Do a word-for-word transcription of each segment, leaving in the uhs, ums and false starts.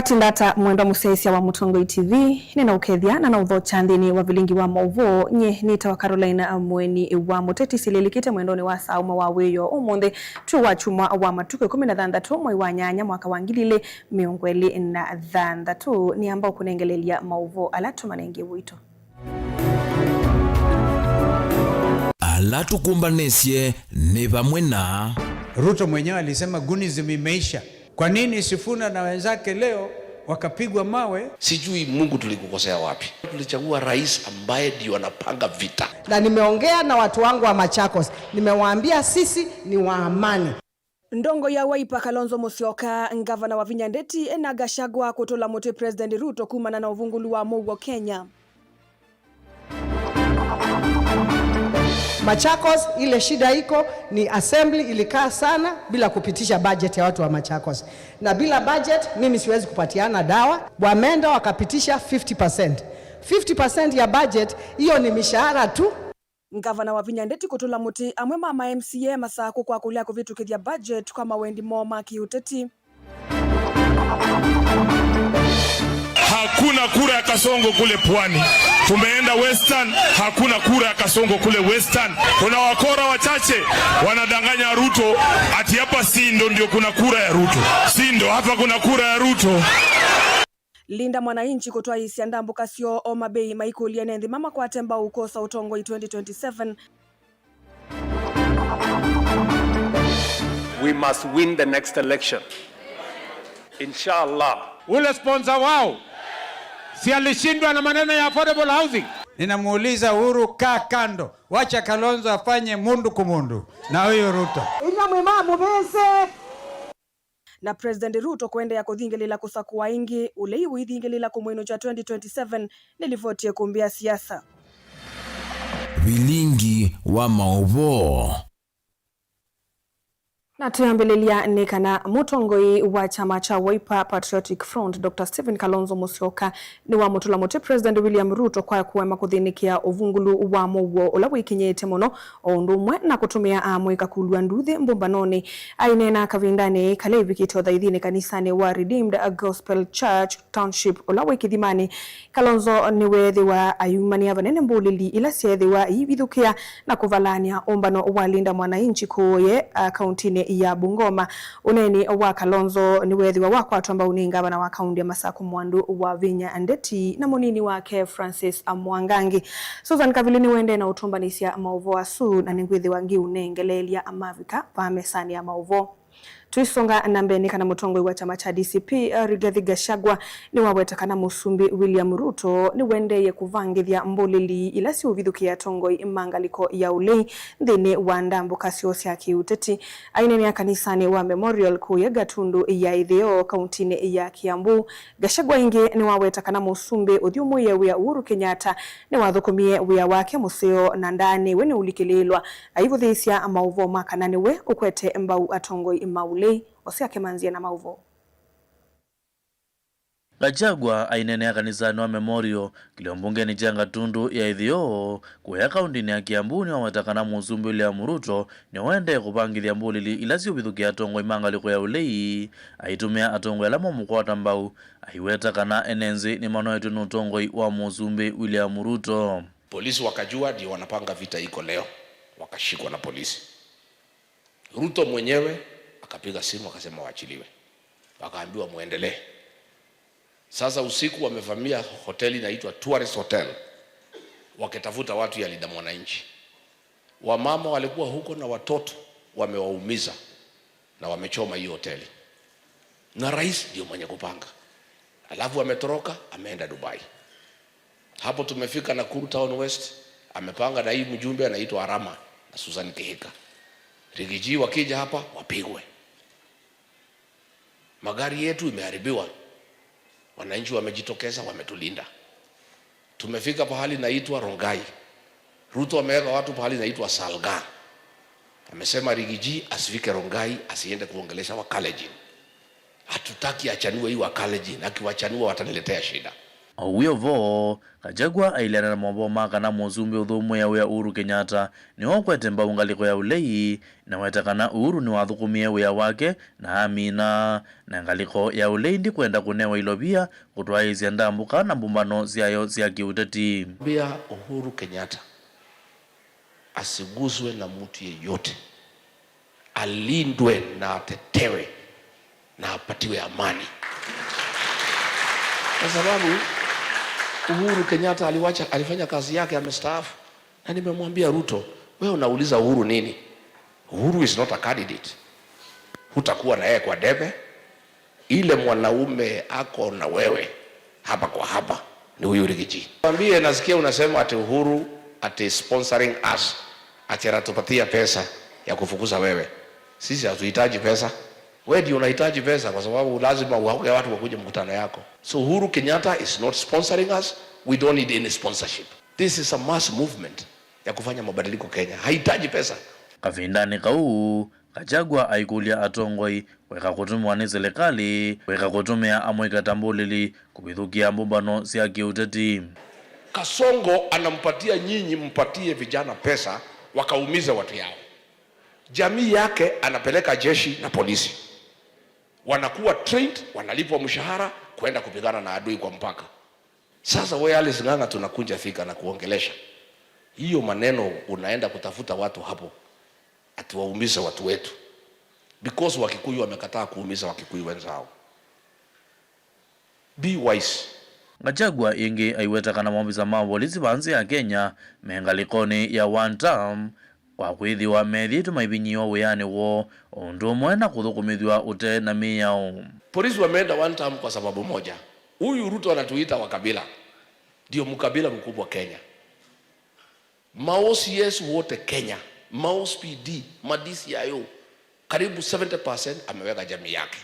Tindata mwendwa mũsyaĩĩsya wa Mũtongoi T V, nĩnaũkethya na naũthokya nthĩnĩ wa vilingi wa maũvoo. Nyie nĩtawa Caroline Mweni wa Mũteti. Silĩlikĩte mwendonĩ wa saa ũmwe wa wĩoo ũmũnthĩ, twĩ wa kyumwa wa matukũ ĩkũmi na thanthatũ, mwei wa nyanya, mwaka wa ngili ilĩ mĩongo ĩlĩ na thanthatũ. Nĩamba ũkũnengelelya maũvoo ala tũmanengie ũito. Ala tũkũmbanĩsye nĩ vamwe na Ruto mwenyewe alisema Gunism imeisha. Kwa nini Sifuna na wenzake leo wakapigwa mawe? Sijui Mungu tulikukosea wapi. Tulichagua rais ambaye ndio anapanga vita. Na nimeongea na watu wangu wa Machakos, nimewaambia sisi ni wa amani. Ndongoi ya Wiper Kalonzo Musyoka, ngavana Wavinya Ndeti, na Gachagua kũtũla mũtĩ President Ruto kumana na ũvungũlu wa mũuo Kenya. Machakos, ile shida iko ni assembly ilikaa sana bila kupitisha budget ya watu wa Machakos. Na bila budget, mimi siwezi kupatiana dawa. Wameenda wakapitisha fifty percent. Fifty percent ya budget, hiyo ni mishahara tu. Ngavana Wavinya Ndeti kũtũla mũtĩ amwe ma ma M C A Masakũ kwa kũlea kũvĩtũkĩthya budget kwa mawendi moo ma kĩũteti. Hakuna kura ya Kasongo kule pwani. Tumeenda Western, hakuna kura ya Kasongo kule Western. Kuna wakora wachache wanadanganya Ruto ati hapa Sindo ndio kuna kura ya Ruto. Sindo, hapa kuna kura ya Ruto. Linda Mwananchi kũtwaĩĩsya ndambũka syoo Homa Bay maikũlya ene nthĩ mamakwate mbau kwosa ũtongoi twenty twenty-seven. We must win the next election. Inshallah. Ule sponsor wao, si alishindwa na maneno ya affordable housing? Ninamuuliza Uhuru, kaa kando, wacha Kalonzo afanye mundu kumundu na huyu Ruto. Inyuĩ mwĩ ma mũvĩsĩ. Na President Ruto kũendeea kũthingĩlĩĩla kũsakũwa ĩngĩ, ũlei ũithingĩlĩĩla kũmwĩnũkya twenty twenty-seven, nĩ livoti ĩkũmbĩ ya siasa. Vilingi wa maũvoo. Na twĩambĩlĩlya nĩ kana mũtongoi wa kyama kya Wiper Patriotic Front, Doctor Stephen Kalonzo Musyoka, nĩwamũtũla mũtĩ President William Ruto kwa kũema kũthĩnĩkĩa ũvungũlu wa mũuo ũla wĩkinyĩte mũno, o ũndũ ũmwe na kũtũmĩa amũika kũlw'a nduthi mbũmbanonĩ. Aineena kavindanĩ kala ĩvikĩte ũthaithinĩ kanisanĩ wa Redeemed Gospel Church Township, ũla wĩ Kĩthimanĩ, Kalonzo nĩweethĩwa ayumanĩa vanene mbũlĩli ila syeethĩwa iivithũkĩa na kũvalaany'a ũmbano wa Linda Mwananchi kũũ ye, a, kauntinĩ ya Bungoma. Ũneeni wa Kalonzo nĩweethĩwa wakwatwa mbau nĩ ngavana wa kaunti ya Masakũ Mwandu Wavinya Ndeti na mũnini wake Francis Mwangangi. Susan Kavili nĩwendee na ũtũmbanĩsya maũvoo asu, na nĩngwĩthĩwa ngĩũnengeleelya mavika vaa mesanĩ ya maũvoo. Tũisonga na mbee nĩ kana mũtongoi wa kyama kya D C P, Rigathi Gachagua, nĩwaweta kana Mũsumbĩ William Ruto nĩwendeeie kũvangĩthya mbũlĩli ila siũvithũkĩa atongoi ma ngalĩko ya ũlei nthĩnĩ wa ndambũka syoo sya kĩũteti. Aineenea kanisanĩ wa Memorial kũũya Gatundu ya ĩtheo, kauntinĩ ya Kiambu, Gachagua ĩngĩ nĩwaweta kana mũsumbĩ ũthyũmũĩe wĩa Uhuru Kenyatta nĩwathũkũmie wĩa wake mũseo na ndaanĩwe nĩ ũlikĩlĩĩlwa, aivũthĩĩsya maũvoo ma kana nĩwe ũkwete mbau atongoi ma ũlei. Ose akemanzia na maũvoo. Gachagua aineenea kanisanĩ wa Memorial kĩlio mbungeni kya Gatundu ya ĩtheo, kũya kauntinĩ ya Kiambu, nĩwaweta kana mũsumbĩ William Ruto nĩwaendee kũvangĩthya mbũlĩli ila siũvithũkĩa atongoi ma ngalĩko ya ũlei, aitũmĩa atongoi ala mamũkwata mbau, aiweta kana ene nthĩ nĩmanoetwe nĩ ũtongoi wa mũsumbĩ William Ruto. Polisi wakajua ndio wanapanga vita iko leo, wakashikwa na polisi. Ruto mwenyewe akapiga simu akasema waachiliwe, wakaambiwa muendelee. Sasa usiku wamevamia hoteli inaitwa Tourist Hotel, wakitafuta watu ya Linda Mwananchi. Wamama walikuwa huko na watoto wamewaumiza na wamechoma hiyo hoteli, na rais ndio mwenye kupanga, alafu ametoroka ameenda Dubai. Hapo tumefika Nakuru Town West, amepanga na hii mjumbe anaitwa Arama na Susan Kihika. Rigiji wakija hapa wapigwe. Magari yetu imeharibiwa. Wananchi wamejitokeza, wametulinda. Tumefika pahali naitwa Rongai. Ruto ameweka watu pahali naitwa Salga. Amesema Rigiji asifike Rongai, asiende kuongelesha Wakalenjin. Hatutaki achanue hii Wakalenjin, akiwachanua wataniletea shida. O wĩ o vo, Gachagua aileana na maũvoo ma kana mũsumbĩ ũthũmũĩa wĩa Uhuru Kenyatta nĩwe ũkwete mbau ngalĩko ya ũlei, na weta kana Uhuru nĩwathũkũmie wĩa wake na amina, na ngalĩko ya ũlei ndĩkwenda kũnewa ilovia kũtwaĩĩsya ndambũka na mbũmbano syayo sya kĩũteti. Mbĩa Uhuru Kenyatta asiguswe na mtu yeyote, alindwe na atetewe na apatiwe amani, kwa sababu Uhuru Kenyatta aliwacha, alifanya kazi yake, amestaafu. Na nimemwambia Ruto, wewe unauliza Uhuru nini? Uhuru is not a candidate. Hutakuwa na yeye kwa debe. Ile mwanaume ako na wewe hapa kwa hapa ni huyu Rigiji. Mwambie, nasikia unasema ati Uhuru ati sponsoring us, ati anatupatia pesa ya kufukuza wewe. Sisi hatuhitaji pesa. Wewe ndio unahitaji pesa kwa sababu lazima uwauke watu wakuje mkutano yako. So Uhuru Kenyatta is not sponsoring us. We don't need any sponsorship. This is a mass movement ya kufanya mabadiliko Kenya. Haihitaji pesa. Kavindanĩ kau, Gachagua aikũlya atongoi kũeka kũtũmĩwa nĩ silikalĩ kũeka kũtũmĩa amũika ta mbũlĩli kũvithũkĩa mbũmbano sya kĩũteti. Kasongo anampatia nyinyi, mpatie vijana pesa wakaumize watu yao. Jamii yake anapeleka jeshi na polisi. Wanakuwa trained, wanalipwa mshahara kwenda kupigana na adui kwa mpaka. Sasa wewe Alice Ng'ang'a tunakuja Thika na kuongelesha. Hiyo maneno unaenda kutafuta watu hapo, ati waumize watu wetu. Because Wakikuyu wamekataa kuumiza Wakikuyu wenzao. Be wise. Gachagua ĩngĩ aiweta kana maovisa ma volisi va nzĩ ya Kenya me ngalĩkonĩ ya one term, kwa kwĩthĩwa methĩĩtwe maivinyĩĩwa wĩanĩ woo, o ũndũ ũmwe na kũthũkũmĩthw'a ũte na mĩao. Polisi wameenda one term kwa sababu moja. Huyu Ruto anatuita wakabila. Ndio mkabila mkubwa Kenya. Ma O C S wote Kenya, ma O C P D, ma D C I O, karibu seventy percent ameweka jamii yake.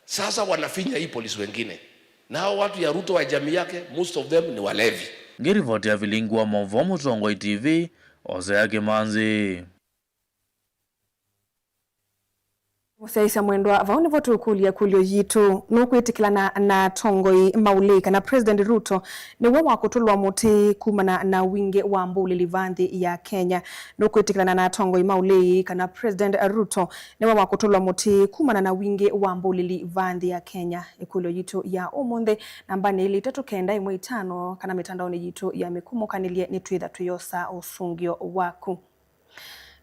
Sasa wanafinya hii polisi wengine. Na hao watu ya Ruto wa jamii yake, most of them ni walevi. Ngĩrivoti ya Vilingi wa Mauvoo Mũtongoi T V, Hosea Kĩmanzi. Mũsyaĩĩsya mwendwa, vau nĩvo tũkũlya ĩkũlyo yitũ. Nũkwĩtĩkĩlana na atongoi ma ũlei kana President Ruto nĩwe wakũtũlwa mũtĩ kumana na wingĩ wa mbũlĩli va nthĩ ya Kenya? Nũkwĩtĩkĩlana na atongoi ma ũlei kana President Ruto nĩwe wakũtũlwa mũtĩ kumana na wingĩ wa mbũlĩli va nthĩ ya Kenya? Ĩkũlyo yitũ ya ũmũnthĩ, nambanĩ ĩlĩ itatũ kenda ĩmwe itano, kana mĩtandaonĩ yitũ ya mĩkũmũkanĩlye, nĩtwĩtha twĩyosa ũsũngĩo waku.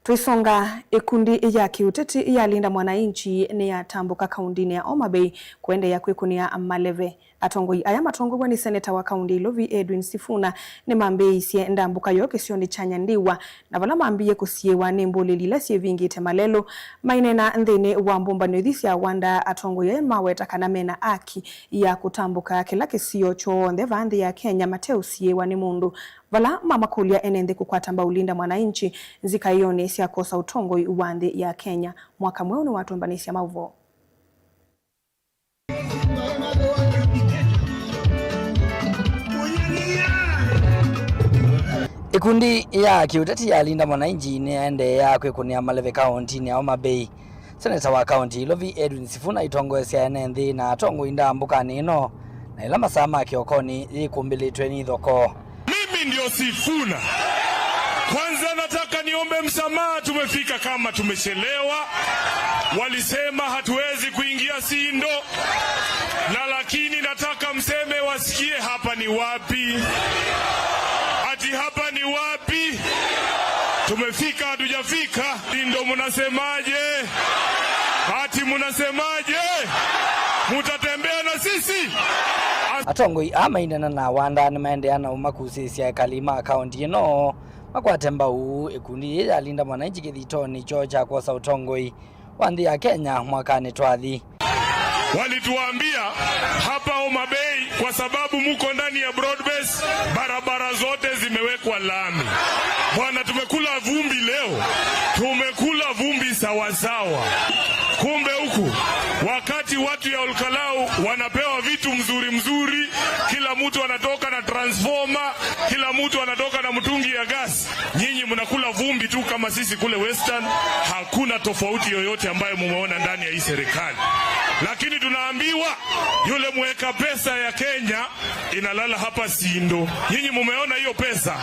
Tũisonga, ĩkundi ya kĩũteti ya Linda Mwananchi nĩyatambũka kaũndĩnĩ ya Homa Bay kũendeea kwĩkũnĩa maleve. Atongoi aya matongoew'a nĩ seneta wa kaũndĩ ya Ilovi Edwin Sifuna nĩmambĩĩisye ndambũka yoo kĩsionĩ kya Nyandiwa, na vala mambĩĩe kũsiĩĩwa nĩ mbũlĩli ila syĩvingĩte malelũ. Maineena nthĩnĩ wa mbũmbanĩo ithi sya Wanda, atongoi aya maweta kana mena aki ya kũtambũka kĩla kĩsio kyonthe va nthĩ ya Kenya mateũsiĩĩwa nĩ mũndũ. Vala mamakũlya ene nthĩ kũkwata mbau Linda Mwananchi nzikaĩonĩ sya kwosa ũtongoi wa nthĩ ya Kenya. Mwaka mweũ nĩwatũmbanĩsya maũvoo. Ĩkundi ya kĩũteti ya Linda Mwananchi nĩyaendeea kwĩkũnĩa maleve kaũntinĩ ya Homa Bay. Seneta wa kaũnti ya Ilovi Edwin Sifuna aitongoesya ene nthĩ na atongoi ndambũkanĩ ĩno, na ĩla masaa ma kĩokonĩ yĩkumbĩlĩtwe nĩ ithokoo. Mimi ndio Sifuna. Kwanza nataka niombe msamaha, tumefika kama tumechelewa. Walisema hatuwezi kuingia Sindo. Na lakini nataka mseme wasikie hapa ni wapi. Ati hapa ni wapi? Tumefika, hatujafika? Sindo mnasemaje? Ati mnasemaje? Mutatembea na sisi? Atongoi aa maineena na Wanda nĩmaendeea na ũmakusĩĩsya ekali ma kaũnti ĩno makwate mbau ĩkundi yĩĩ ya Linda Mwananchi kĩthitonĩ kyoo kya kwosa ũtongoi wa nthĩ ya Kenya mwakanĩ twathi. Walituambia hapa Homa Bay, kwa sababu muko ndani ya broad base, barabara zote zimewekwa lami. Bwana, tumekula vumbi leo. Tumekula vumbi sawasawa. Kumbe huku, wakati watu ya Olkalau wanapewa vitu mzuri mzuri, kila mtu anatoka na transformer, kila mtu anatoka na mtungi ya gas, nyinyi mnakula vumbi tu kama sisi kule Western. Hakuna tofauti yoyote ambayo mumeona ndani ya hii serikali. Lakini tunaambiwa yule mweka pesa ya Kenya inalala hapa Sindo. Nyinyi mumeona hiyo pesa?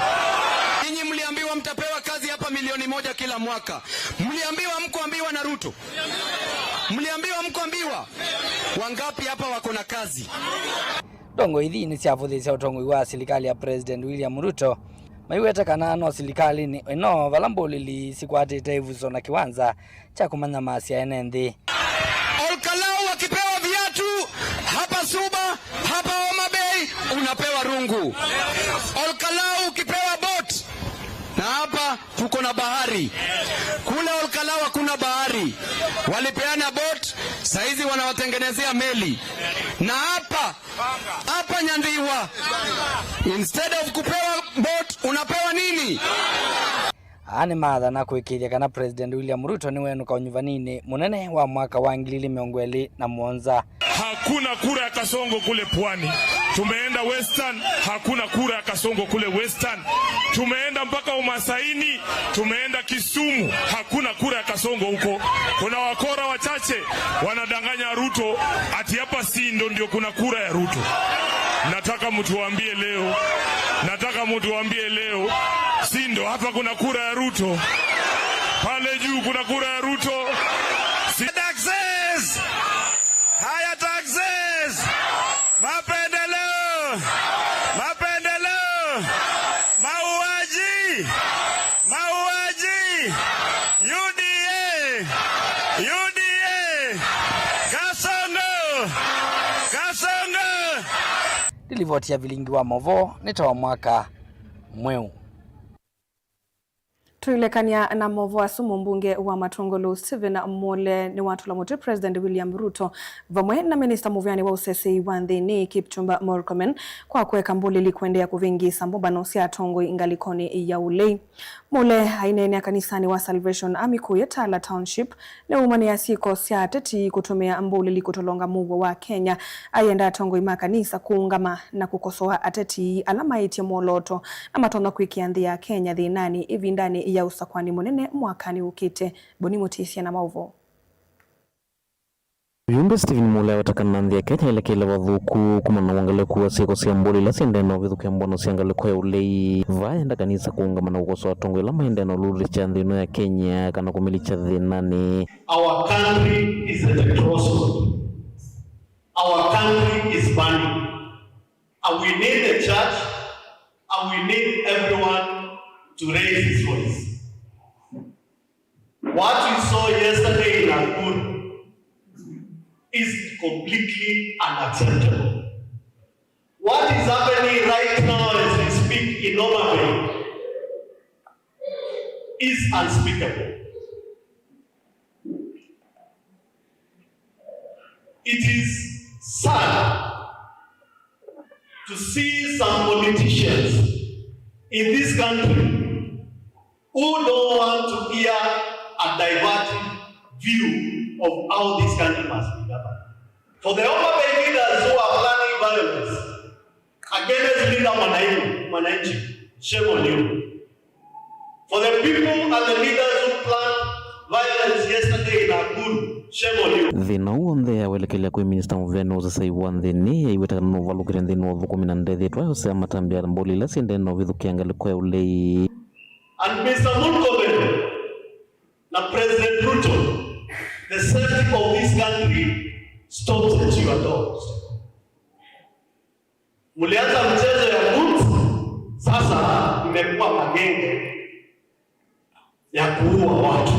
Nyinyi mliambiwa mtapewa kazi hapa milioni moja kila mwaka. Mliambiwa, mkuambiwa na Ruto? Mliambiwa, mkuambiwa? Wangapi hapa wako na kazi? Ndongoi ithi nĩsyavũthĩĩsya ũtongoi wa silikalĩ ya President William Ruto, maiweta kana no silikalĩnĩ ĩno vala mbũlĩli sikwatĩte ĩvuso na kĩwanza kya kũmanyamasya ene nthĩ. Olkalau akipewa viatu hapa Suba, hapa Homa Bay unapewa rungu. Olkalau ukipewa boat, na hapa tuko na bahari. Kule Olkalau hakuna bahari. Walipeana boat, saizi wanawatengenezea meli. Na hapa, hapa Nyandhiwa, instead of kupewa boat, unapewa nini? Aa nĩmathana kũĩkĩĩthya kana President William Ruto nĩwenũka ũnyuvaninĩ mũnene wa mwaka wa ngili ili mĩongo ĩlĩ na mũonza. Hakuna kura ya Kasongo kule pwani. Tumeenda Western, hakuna kura ya Kasongo kule Western. Tumeenda mpaka Umasaini, tumeenda Kisumu, hakuna kura ya Kasongo huko. Kuna wakora wachache wanadanganya Ruto ati hapa Sindo ndio kuna kura ya Ruto. Nataka mtuambie leo, nataka mtuambie leo, Sindo hapa kuna kura ya Ruto, pale juu kuna kura ya Ruto. Si- Taxes! Higher taxes! Mapendeleo! Mapendeleo! Mauaji! Mauaji! U D A! U D A! Kasongo! Kasongo! Nĩ livoti ya vilingi wa movoo nĩ ta wa mwaka mweũ. Tũilekany'a na movoo asu, mũmbunge wa Matungulu Stephen Mule nĩwatũla mũtĩ President William Ruto vamwe na minista mũvĩanĩ wa ũseseĩ wa nthĩnĩ Kipchumba Murkomen kwa kũeka mbũlĩli kũendeea kũvĩngĩĩsa mbũmbano sya atongoi ngalĩkonĩ ya ũlei. Mule aineenea kanisanĩ wa Salvation Army kũya Tala Township nĩwaumanĩa syĩko sya ateti kũtũmĩa mbũlĩli kũtolonga mũuo wa Kenya. Ayenda atongoi ma kanisa kũũngama na kũkosoa ateti ala maĩtye mwolooto na matonya kwĩkĩa nthĩ ya Kenya thĩnanĩ ĩvindanĩ ya ũsakũani mũnene mwakanĩ ũkĩte. Boni Mũtĩsya na maũvoo. Mũmbunge Stephen Mule aweta kana nthĩ ya Kenya ĩlekeile vathũku kumana na wongelekũ wa syĩko sya mbũlĩli ila syendee na ũvĩthũkĩa mbũmbano sya ngalĩko ya ũlei. Vaa enda kanisa kũũngama na kũkosoa atongoi ala maendee na ũlũlĩsya nthĩ ĩno ya Kenya kana kũmĩlikya thĩnanĩ. Our country is at a crossroad. Our country is burning. And we need the church, and we need everyone to raise his voice. What we saw yesterday in Nakuru is completely unacceptable. What is happening right now as we speak in Homa Bay is unspeakable. It is sad to see some politicians in this country who don't want to hear a diverted view of how this country must be governed. For the Homa Bay leaders who are planning violence against Linda Mwanai-, Mwananchi, shame on you. For the people and the leaders who planned violence yesterday in Nakuru, shame on you. Thĩna ũũ w'onthe awelekelya kwĩ minista mũvĩanĩ wa ũseseĩ wa nthĩnĩ, aiweta kana nũvalũkĩte nthĩnĩ wa ũthũkũmi na ndethĩtwa yosea matambya mbũlĩli ila syendee na ũvĩthũkĩa ngalĩko ya ũlei. And Mister Murkomen na President Ruto, the safety of this country stops at your doors. Mlianza mchezo ya guns, sasa imekuwa magenge ya kuua watu.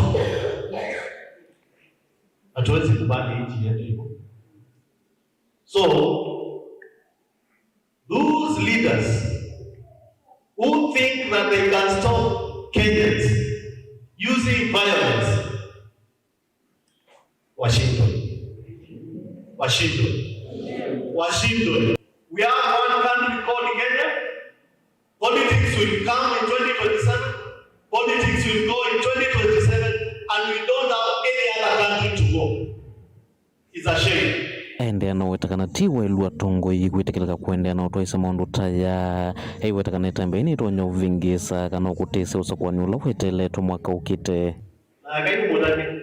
Hatuwezi kubali nchi yetu hivyo. So, those leaders who think that they can stop Kenyans using violence, washindwe. Washindwe. Washindwe. We have one country called Kenya. Politics will come in twenty twenty-seven. Politics will go in twenty twenty-seven, and we don't have any other country to go. It's a shame. Aendeea na ũweta kana ti waĩlu atongoi kwĩtĩkĩlĩka kũendeea na ũtwaĩsya maũndũ ta aya. Aiweta kana ĩtambya yĩĩ nĩtonya ũvĩngĩĩsa kana ũkũtĩsya ũsakũani ũla weteeletwe mwaka ũkĩte. Na Ngai nĩ mũtake.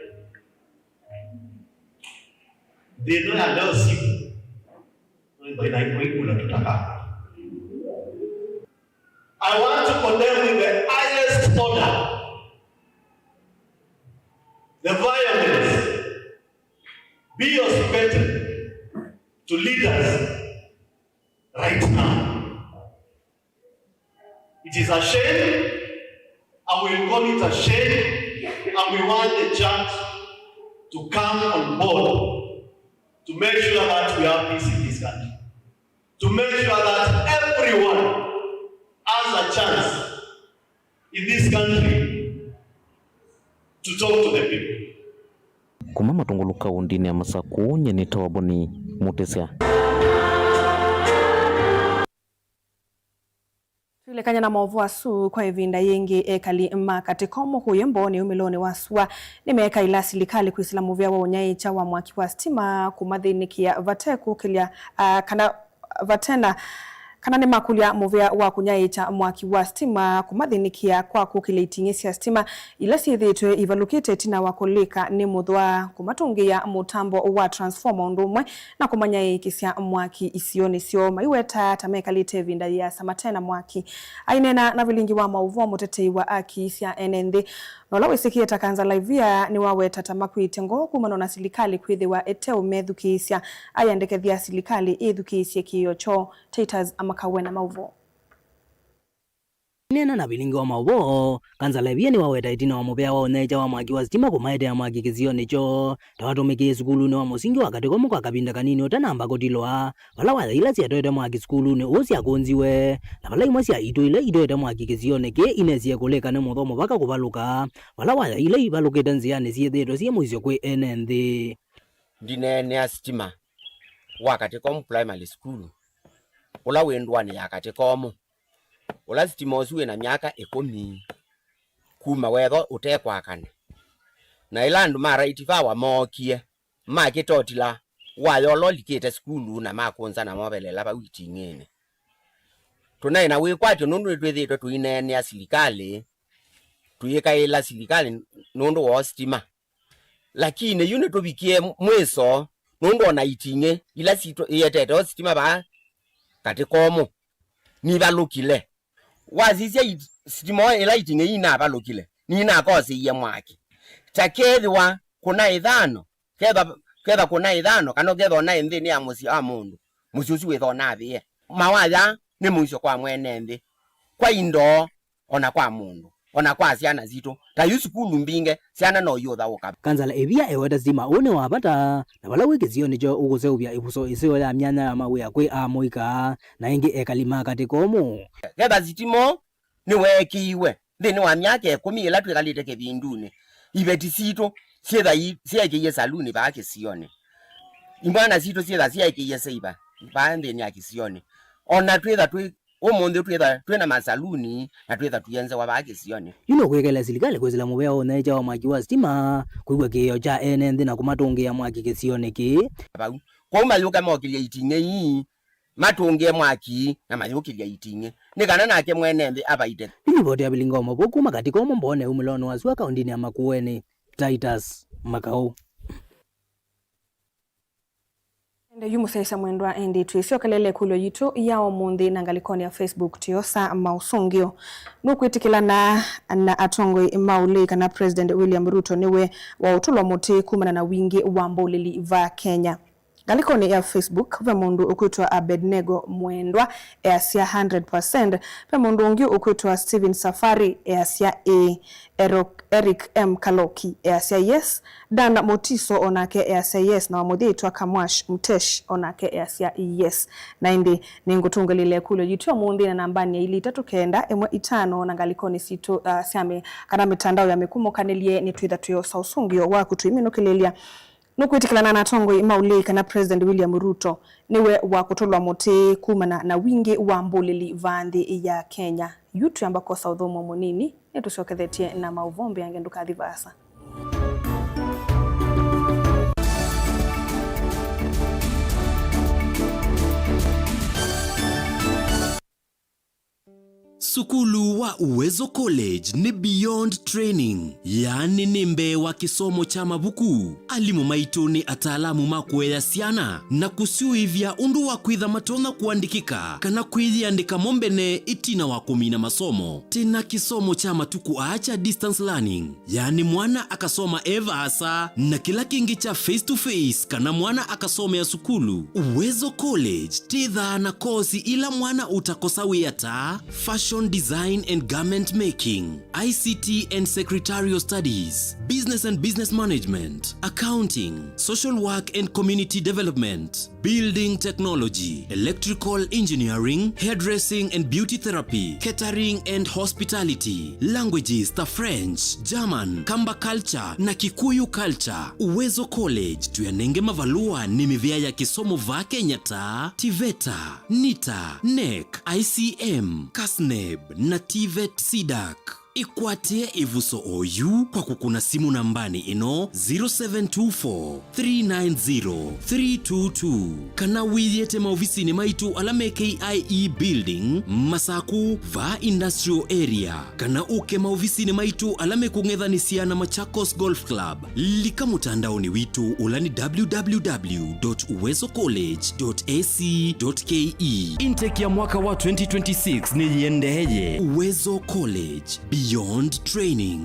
Thĩna ya leo siku, ndio inaikuwa tutaka. I want to condemn in the highest order the violence be suspected to leaders right now. It is a shame, and we will call it a shame, and we want the church to come on board to make sure that we have peace in this country, to make sure that everyone has a chance in this country to talk to the people. Kuma Matungulu kaũndĩnĩ ya Masakũ, nyie nĩ Tawaboni Mutisia. Twĩlekany'a na maũvoo asu kwa ĩvinda yĩngĩ, ekali ma Katĩkomũ kũya Mbooni umĩlonĩ wa sua nĩmeekaĩla silikalĩ kwĩsĩla mũvea wa ũnyaĩĩkya wa mwaki wa sitima kũmathĩnĩkĩa vate kũkĩlya, ah, kana vate na, kana nĩmakũlya mũvea wa kũnyaĩĩkya mwaki wa sitima kũmathĩnĩkĩa kwa kũkĩlya iting'ĩ sya sitima ila syĩthĩĩtwe ivalũkĩte ĩtina wa kũlika nĩ mũthwa, kũmatũngĩĩa mũtambo wa transformer ũndũ ũmwe na kũmanyaĩĩkĩsya mwaki isionĩ syoo, maiweta ta mekalĩte ĩvinda yĩasa mate na mwaki. Aineena na vilingi wa maũvoo, mũtetei wa aki sya ene nthĩ, na ũla wĩsĩkĩe ta Kanza Laivia, nĩwaweta ta makw'ĩte ngoo kumana na silikalĩ kwĩthĩwa ĩteũmethukĩĩsya aya ndekethya silikalĩ ĩthukĩĩsye kĩĩo kyoo. Titus Amakawe na maũvoo. Aineena na vilingi wa maũvoo, Kanza Laivia nĩwaweta ĩtina wa mũvea wa ũnyaĩĩkya wa mwaki wa sitima kũmaetea mwaki kĩsionĩ kyoo, ta watũmĩkĩie sukulunĩ wa mũsingi wa Katĩkomũ kwa kavinda kanini ũtanamba kũtilwa, vala waya ila syatoete mwaki sukulunĩ ũũ syakũnziwe, na vala imwe sya itũ ila itoete mwaki kĩsionĩ kĩĩ inesie kũlĩka nĩ mũthwa mũvaka kũvalũka, vala waya ila ivalũkĩte nzĩanĩ syĩthĩĩtwe syĩ mũisyo kwĩ ene nthĩ. Ndineenea sitima wa Katĩkomũ Primary School, ũla wĩ ndũanĩ ya Katĩkomũ, ũla sitima ũsu wĩ na myaka ĩkũmi kuma wetho ũtekwakana. Na ĩla andũ ma Right Power mookie, makĩtotila waya ũla ũlikĩte sukulu na makũnza na movelela vau iting'ĩnĩ. Tũnaĩ na wĩkwatyo nũndũ nĩtwĩthĩĩtwe tũineenea silikalĩ, tũyĩkaĩla silikalĩ nũndũ wa sitima. Lakini yu nĩtũvikie mwĩso nũndũ ona iting'ĩ ila sitũ-, ietete o sitima vaa Katĩkomũ nivalũkile. Wasisya it-, sitima ĩla iting'ĩ ii inavalũkile, nĩinakosĩie mwaki. Ta kethĩwa kũna ĩthano, ketha, ketha kũna ĩthano, kana ũketha ũnaĩ nthĩnĩ ya mũsyĩ wa mũndũ, mũsyĩ ũsu wĩtha ũnavĩe. Mawaya nĩ mũisyo kwa mwene nthĩ, kwa indo, ona kwa mũndũ, ona kwa syana sitũ. Ta yu sukulu mbingĩ, syana no iũthaũka. Kansala Ĩvia eweta sitima ũũ nĩ wa vata, na vala wĩ kĩsionĩ kyoo ũkũseũvya ĩvuso ĩseo ya myanya ya mawĩa kwĩ amũika, na ĩngĩ ekali ma Katĩkomũ. Ketha sitima nĩweekĩiwe nthĩnĩ wa myaka ĩkũmi ĩla twĩkalĩte kĩvindunĩ, iveti sitũ syĩtha i-, syeekĩie saluni vaa kĩsionĩ. Imwana sitũ syĩtha syeekĩie seiva vaa nthĩnĩ ya kĩsionĩ. Ona twĩtha twĩ, ũmũnthĩ twĩtha twĩ na masaluni na twĩtha tũyenzewa vaa kĩsionĩ. Yu no kwĩkĩla silikalĩ kwĩsĩla mũvea wa ũnyaĩĩkya wa mwaki wa sitima, kwĩw'a kĩĩo kya ene nthĩ na kũmatũngĩĩa mwaki kĩsionĩ kĩĩ. Vau. Kwoou mayũka mokĩlya iting'ĩ ii, matũngĩe mwaki na mayũkĩlya iting'ĩ, nĩ kana nake mwene nthĩ avaite. Yu nĩ livoti ya vilingi wa maũvoo kuma Katĩkomũ Mbooni umĩlonĩ wa sua kaũndĩnĩ ya Makueni, Titus Makau. Ende yu mũsyaĩĩsya mwendwa, ĩndĩ twĩsyokelele ĩkũlyo yitũ ya ũmũnthĩ na ngalĩkonĩ ya Facebook tũyosa maũsũngĩo. Nũkwĩtĩkĩlana na atongoi ma ũlei kana President William Ruto nĩwe waũtũlwa mũtĩ kumana na wingĩ wa mbũlĩli vaa Kenya? Ngalĩkonĩ ya Facebook, ve mũndũ ũkwĩtwa Abednego Mwendwa easya hundred percent. Ve mũndũ ũngĩ ũkwĩtwa Steven Safari easya ĩĩ. Ero-, Eric M Kaloki easya yes. Dan Mutiso onake easya yes, na wa mũthya ĩtwa Kamwash Mtesh onake easya yes. Na ĩndĩ nĩngũtũngĩlĩĩla ĩkũlyo yitũ ũmũnthĩ na nambanĩ ya ilĩ itatũ kenda ĩmwe itano, na ngalĩkonĩ sitũ, ah, sya mĩ-, kana mĩtandao ya mĩkumũkanĩlye, nĩtwĩtha twĩosa ũsũngĩo waku tũiminũkĩlĩlya. Nũkwĩtĩkĩlana na atongoi ma ũlei kana President William Ruto nĩwe wakũtũlwa mũtĩ kumana na wingĩ wa mbũlĩli vaa nthĩ ya Kenya? Yu twĩamba kwosa ũthũmũo mũnini, nĩtũsyokethetye na maũvoo mbeange, ndũkathi vaasa. Sukulu wa Uwezo College nĩ beyond training, yaani nĩ mbee wa kĩsomo kya mavuku. Alimũ maitũ nĩ ataalamu ma kũea syana na kũsyũĩvya ũndũ wa kwĩtha matonya kũandĩkĩka kana kwĩyĩandĩka mo mbene ĩtina wa kũmina masomo. Twĩna kĩsomo kya matukũ aa kya distance learning, yaani mwana akasoma e vaasa, na kĩla kĩngĩ kya face to face kana mwana akasomea sukulu. Uwezo College twĩthaa na kosi ila mwana ũtakosa wĩa ta fashion design and garment making, I C T and secretarial studies, business and business management, accounting, social work and community development, building technology, electrical engineering, hairdressing and beauty therapy, catering and hospitality, languages ta French, German, Kamba culture na Kikuyu culture. Uwezo College tũyanenge mavalũa nĩ mĩvĩa ya kĩsomo vaa Kenya ta TVETA, NITA, NEC, I C M, KASNEB na TVET CDAC. Ĩkwatĩe ĩvuso oyu kwa kũkũna simũ nambanĩ ĩno, zero seven two four, three nine zero, three two two, kana wĩyĩte maovisinĩ maitũ ala me K I E Building, Masaku, vaa Industrial Area, kana ũke maovisinĩ maitũ ala mekũng'ethanĩsya na Machakos Golf Club. Lika mũtandaonĩ witũ ũla nĩ www.uwezocollege.ac.ke. Intake ya mwaka wa twenty twenty-six nĩyĩendeeye. Uwezo College, beyond training.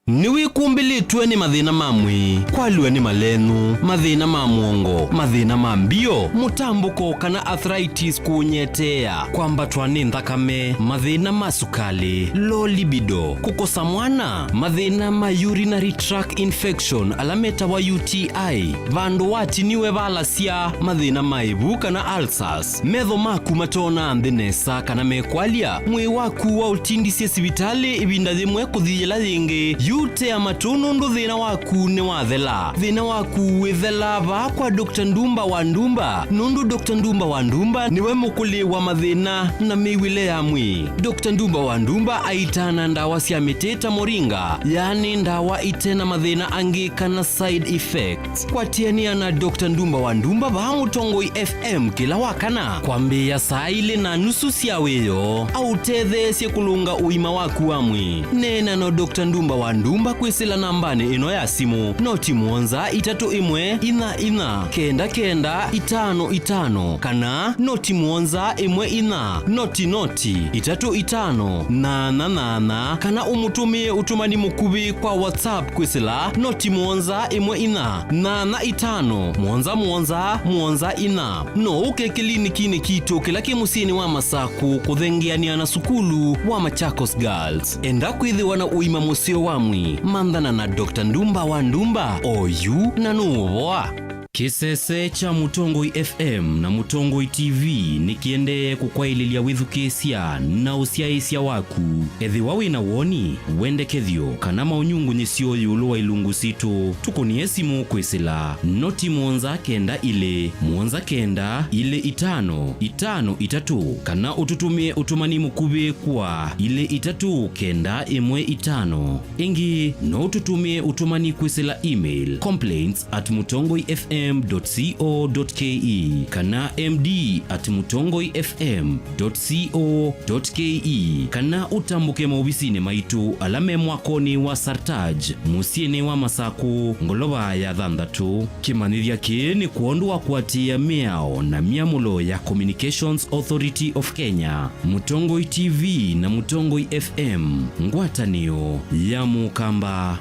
Nĩwĩkumbĩlĩtwe nĩ mathĩna ma mwĩĩ, kwalw'a nĩ malenũ, mathĩna ma mũongo, mathĩna ma mbio, mũtambũko kana arthritis kũũnyeteea, kwambatwa nĩ nthakame, mathĩna ma sukalĩ, low libido, kũkosa mwana, mathĩna ma urinary tract infection ala metawa U T I, vandũ watiniwe valasya, mathĩna ma ĩvu kana ulcers, metho maku matoonaa nthĩ nesa kana mekwalya, mwĩĩ waku waũtindisye sivitalĩ ĩvinda yĩmwe kũthi yĩla yĩngĩ, yu tea matũ nũndũ thĩna waku nĩwathela. Thĩna waku wĩthela vaa kwa Doctor Ndumba wa Ndumba, nũndũ Doctor Ndumba wa Ndumba nĩwe mũkũlĩ wa mathĩna na mĩw'ĩle ya mwĩĩ. Doctor Ndumba wa Ndumba aitaana ndawa sya mĩtĩ ta moringa, yaani ndawa ite na mathĩna angĩ kana side effects. Kwatĩanĩa na Doctor Ndumba wa Ndumba vaa Mũtongoi F M kĩla wa kana kwambĩĩa saa ilĩ na nusu sya wĩoo, aũtetheesye kũlũnga ũima waku wa mwĩĩ. Neena na Doctor Ndumba wa Ndumba kwĩsĩla nambanĩ ĩno ya simũ, noti mũonza itatũ ĩmwe inya inya kenda kenda itano itano, kana noti mũonza ĩmwe inya noti noti itatũ itano nana nana, kana ũmũtũmĩe ũtũmani mũkuvĩ kwa WhatsApp kwĩsĩla noti mũonza ĩmwe inya nana itano mũonza mũonza mũonza inya. No ũke kĩlinikinĩ kitũ kĩla kĩ mũsyĩnĩ wa Masakũ kũthengeanĩa na sukulu wa Machakos Girls. Enda kwĩthĩwa na ũima mũseo wa mwĩĩ, manthana na Doctor Ndumba wa Ndumba oyu na nũũvoa. Kĩsese kya Mũtongoi F M na Mũtongoi T V nĩkĩendee kũkwaĩlĩlya wĩthukĩĩsya na ũsyaĩĩsya waku. Ethĩwa wĩ na woni, wendekethyo, kana maũnyungunyĩsyo ĩũlũ wa ilungu sitũ, tũkũnĩe simũ kwĩsĩla noti mũonza kenda ilĩ, mũonza kenda, ilĩ itano, itano itatũ, kana ũtũtũmĩe ũtũmani mũkuvĩ kwa ilĩ itatũ kenda ĩmwe itano. Ĩngĩ, no ũtũtũmĩe ũtũmani kwĩsĩla email, complaints at mutongoi F M dot co dot K E kana M D at mutongoi F M dot co dot K E, kana ũtambũke maovisinĩ maitũ ala me mwakonĩ wa Sartaj, mũsyĩnĩ wa Masakũ, ngolova ya thanthatũ. Kĩmanyĩthya kĩĩ nĩ kwondũ wa kũatĩĩa mĩao na myamũlo ya Communications Authority of Kenya, Mũtongoi T V na Mũtongoi F M, ngwatanĩo ya Mũkamba.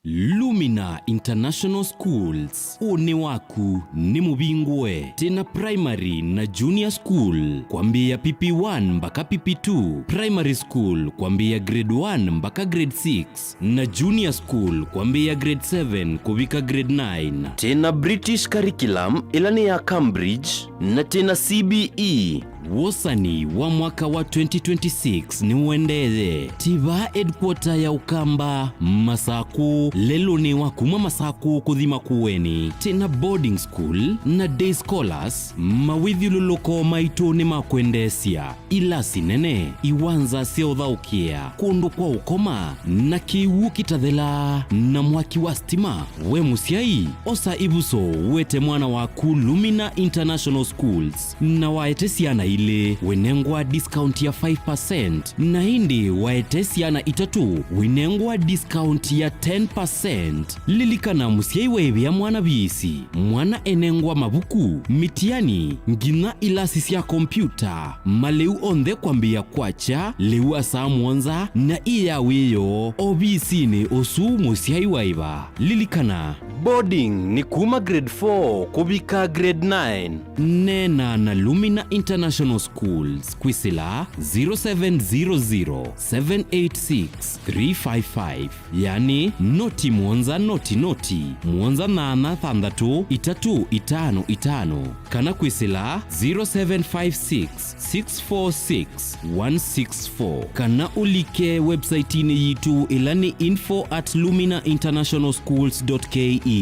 Lumina International Schools, ũnĩ waku nĩ mũvingũe. Twĩna primary na junior school, kwambĩĩa P P one mpaka P P two, primary school, kwambĩĩa grade one mpaka grade six, na junior school, kwambĩĩa grade seven kũvika grade nine. Twĩna British curriculum, ĩla nĩ ya Cambridge, na twĩna C B E, Wosani wa mwaka wa twenty twenty-six nĩũendee. Ti vaa headquarter ya Ũkamba, Masakũ, lelũnĩ wa kuma Masakũ kũthi Makueni. Twĩna boarding school na day scholars, mawĩthyũlũlũko maitũ nĩ ma kwendeesya. Ilasi nene, iwanza sya ũthaũkĩa, kũndũ kwa ũkoma, na kĩw'ũ kĩtathelaa, na mwaki wa sitima. We mũsyai, osa ĩvuso wete mwana waku Lumina International Schools, na waete syana ilĩ, wĩnengwa discount ya five percent, na ĩndĩ waete syana itatũ, wĩnengwa discount ya ten percent. Lilikana, mũsyai waĩvĩa mwana viisi, mwana enengwa mavuku, mitiani, nginya ilasi sya kompyuta, malĩu onthe kwambĩĩa kwakya lĩu wa saa mũonza, na ĩ ya wĩoo ovisinĩ ũsu mũsyai waĩva. Lilikana, boarding nĩ kuma grade four kũvika grade nine. Neena na Lumina International Schools kwĩsĩla zero seven zero zero, seven eight six, three five five, yani noti mũonza noti noti, mũonza nana thanthatũ, itatũ itano itano, kana kwĩsĩla zero seven five six, six four six, one six four, kana ũlike website-inĩ yitũ, ĩla nĩ info at lumina international schools dot K E.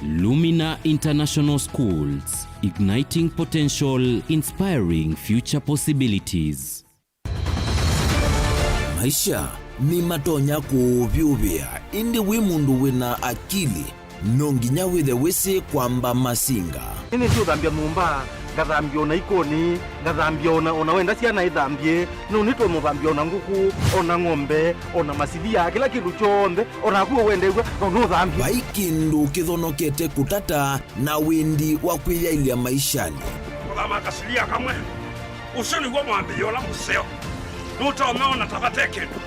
Lumina International Schools, igniting potential, inspiring future possibilities. Maisha nĩmatonya kũũvyũvĩa, ĩndĩ wĩ mũndũ wĩna akili, no nginya wĩthe wĩsĩ kwamba masinga. Nĩnĩsĩ ũthambya nyũmba, ngathambya ona ikoni, ngathambya ona, ona wenda syana ithambye, no nĩtũmũthambya ona ngũkũ, ona ng'ombe, ona masilia, kĩla kĩndũ kyonthe, ona naku wendew'a, no nũthambye. Vai kĩndũ kĩthonokete kũtata na wendi wa kwĩyaĩlya maishanĩ. Kũthama kasilia kamwe. Ũsu nĩw'o mwambĩĩo ũla mũseo. Nũtonya ona ta vate kĩndũ.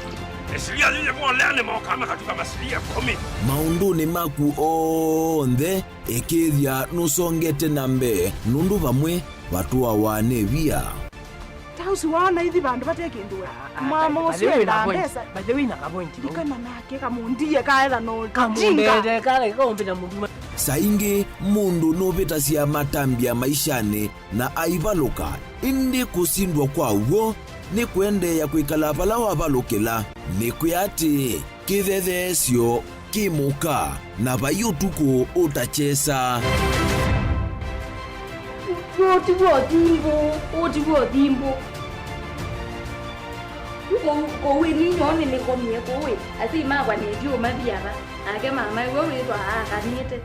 Ĩsilia yĩyĩvolea nĩmokaa makatuka masilia ĩkũmi. Maũndũnĩ maku onthe, ĩkĩĩthya nũsongete na mbee, nũndũ vamwe vatũawa nĩ via. Ta ũsu waona ithi vandũ vate kĩndũ we. Mama ũsu endaa mbesa. By the way, na ka point. Ndikana nake kamũndie kaetha no kamũndete kale kaũmbĩta mũndũ. Saa ingĩ mũndũ nũvĩtasya matambya maishanĩ na aivalũka, ĩndĩ kũsindwa kwa w'o nĩ kũendeea kwĩkala vala wavalũkĩla. Nĩkwĩa atĩĩ, kĩthetheesyo kĩ mũka, na vai ũtukũ ũtakyesa. Ũũ ti w'o thimbũ, ũũ ti w'o thimbũ. Kũu, kũu ĩ ninyoo nĩnĩkomie kũu ĩ, asyai makwa nĩtyo mathi ava, nake mama ĩwe wĩthwa aakanĩte.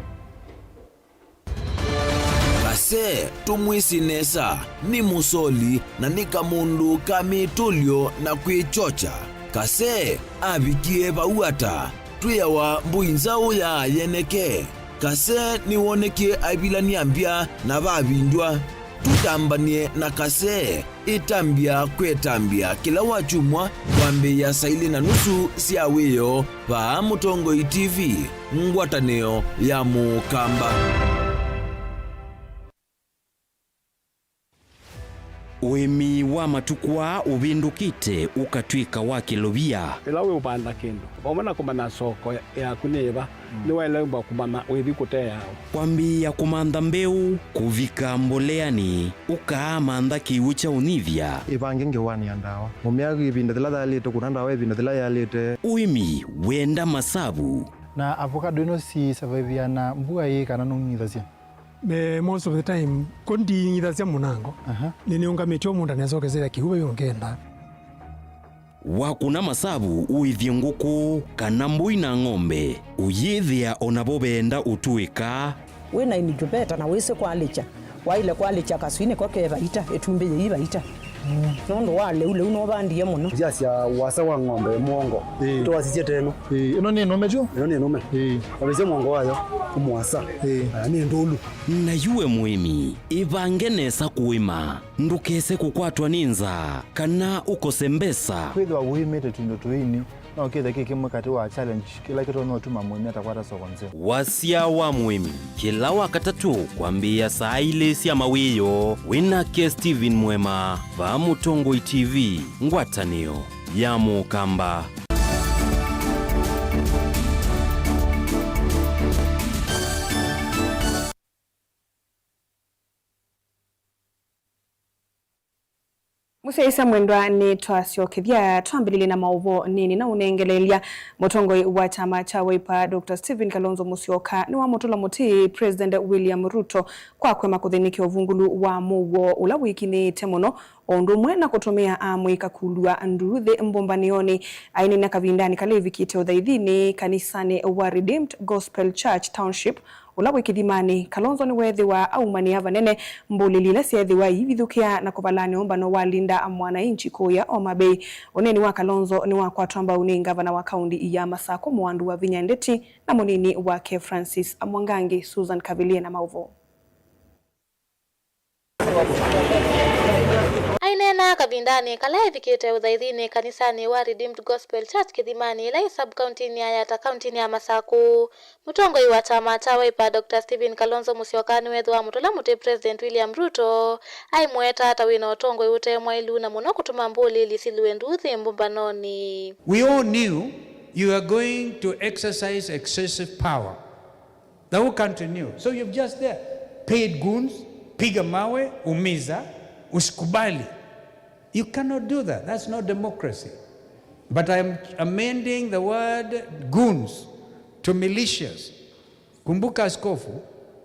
Kase, tũmwĩsĩ nesa, nĩ mũsoli na nĩ kamũndũ ka mĩtũlyo na kwĩkyokya. Kase avikie vau ata? Twĩawa mbũi nzaũ ya yeneke. Kase nĩwonekie aivilany'a mbya na vavindw'a. Tũtambany'e na Kase. Ĩtambya kwetambya kĩla wakyumwa kwambĩĩa saa ilĩ na nusu sya wĩoo vaa Mũtongoi T V, ngwatanĩo ya Mũkamba. Ũĩmi wa matukũ aa ũvĩndũkĩte ũkatw'ĩka wa kĩlovia. Ĩla wĩ ũvanda kĩndũ, vamwe na kũmanya soko yaku nĩ ĩva, nĩwaĩle ũmba kũmanya wĩthi kũteea ũ. Kwambĩĩa kũmantha mbeũ, kũvika mboleanĩ, ũkaamantha kĩw'ũ kya ũnyivya. Ĩvange ngewanĩa ndawa. Mũmĩa ĩvinda yĩla yaĩlĩte, kũna ndawa ĩvinda yĩla yaĩlĩte. Ũĩmi wenda masavu. Na avocado ĩno si survive na mbua ĩĩ kana nũng'ithasya? Eh, most of the time, ko nding'ithasya mũnango. Aha. Nĩnĩũngamĩtye o mũndũ anesokesya kĩw'ũ vau ũkenda. Wakũna masavu ũĩthye ngũkũ kana mbũi na ng'ombe, ũyĩthĩa o navo veenda ũtũĩka. Wĩ na incubator na wĩsĩ kwalĩkya, waĩle kwalĩkya kaswinĩ ko ke vaita, ĩtumbĩ yĩi vaita. Nũndũ wa lĩu, lĩu nũvandie mũno. Ndyasya wasa wa ng'ombe mwongo. Ĩĩ. Tũwasisye teno. Ĩĩ, ĩno nĩ nũme tu? Ĩno nĩ nũme. Ĩĩ. Wavĩsya mwongo wayo, ũmwasa. Ĩĩ. Aya nĩ ndũlu. Na yu we mũĩmi, ĩvange nesa kũĩma. Ndũkese kũkwatwa nĩ nzaa, kana ũkose mbesa. Kwĩthĩwa wĩmĩte tũindo tũini, no kĩthe kĩ kĩmwe katĩ wa challenge kĩla kĩtonya ũtuma mũĩmi atakwata soko nzeo. Wasya wa mũĩmi, kĩla Wakatatũ kwambĩĩa saa ilĩ sya mawĩoo, wĩ nake Steven Mwema, vaa Mũtongoi T V, ngwatanĩo ya Mũkamba. Syaisya mwendwa, nĩtwasyokethya twambĩlĩlye na maũvoo nini na ũnengeleelya. Mũtongoi wa kyama kya Wiper, Doctor Stephen Kalonzo Musyoka, nĩwamũtũla mũtĩ President William Ruto kwa kũema kũthĩnĩkya ũvungũlu wa mũuo ũla wĩkinyĩĩte mũno, o ũndũ ũmwe na kũtũmĩa amũika kũlw'a nduuthĩ mbũmbanĩonĩ. Aineena kavindanĩ kala evikĩte ũthaithinĩ kanisanĩ wa Redeemed Gospel Church Township, ũla wĩ Kĩthimanĩ, Kalonzo nĩweethĩwa aumanĩa vanene mbũlĩli ila syeethĩwa iivithũkĩa na kũvalany'a ũmbano wa Linda Mwananchi kũũya Homa Bay. Ũneeni wa Kalonzo nĩwakwatwa mbau nĩ ngavana wa kaunti ya Masakũ, Mwandũ wa Vinya Ndeti, na mũnini wake Francis Mwangangi. Susan Kavilie na maũvoo. Aineena kavindanĩ kala evikĩte ũthaithinĩ kanisanĩ wa Redeemed Gospel Church Kĩthimanĩ, ĩla yĩ sub-kauntinĩ ya Yatta, kauntinĩ ya Masakũ, mũtongoi wa kyama kya Wiper, Doctor Stephen Kalonzo Musyoka, nĩweethĩwa amũtũla mũtĩ President William Ruto, aimũetaa ta wĩ na ũtongoi ũte mwaĩlu na mũno kũtũma mbũlĩli silwe nduuthĩ mbũmbanonĩ. We all knew you are going to exercise excessive power. The whole country knew. So you've just there paid goons, piga mawe, umiza, usikubali. You cannot do that. That's not democracy. But I'm amending the word goons to militias. Kumbuka, askofu,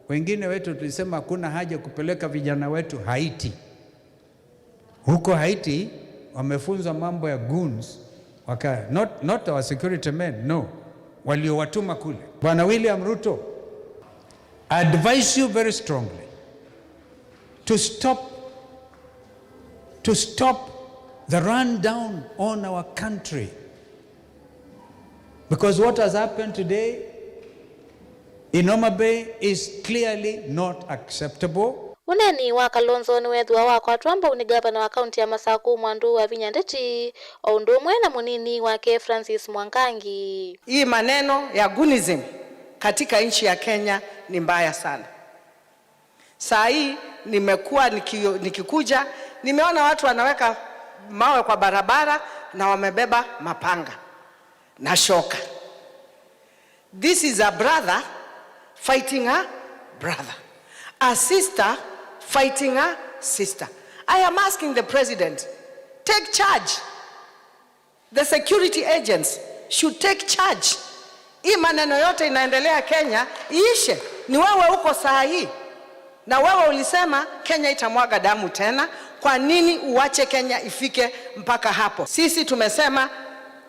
wengine wetu tulisema hakuna haja kupeleka vijana wetu Haiti. Huko Haiti wamefunzwa mambo ya goons, waka, not, not our security men, no, waliowatuma kule. Bwana William Ruto, I advise you very strongly to stop, to stop the run down on our country. Because what has happened today in Homa Bay is clearly not acceptable. Ũneeni wa Kalonzo nĩweethĩwa wakwatwa mbau nĩ ngavana wa kaunti ya Masakũ, Mwandũ wa Vinya Ndeti, o ũndũ ũmwe na mũnini wake Francis Mwangangi. Hii maneno ya goonism katika nchi ya Kenya ni mbaya sana. Saa hii nimekuwa niki-, nikikuja, nimeona watu wanaweka mawe kwa barabara na wamebeba mapanga na shoka. This is a brother fighting a brother, a sister fighting a sister. I am asking the president, take charge. The security agents should take charge. Hii maneno yote inaendelea Kenya iishe. Ni wewe uko saa hii, na wewe ulisema Kenya itamwaga damu tena. Kwa nini uache Kenya ifike mpaka hapo? Sisi tumesema,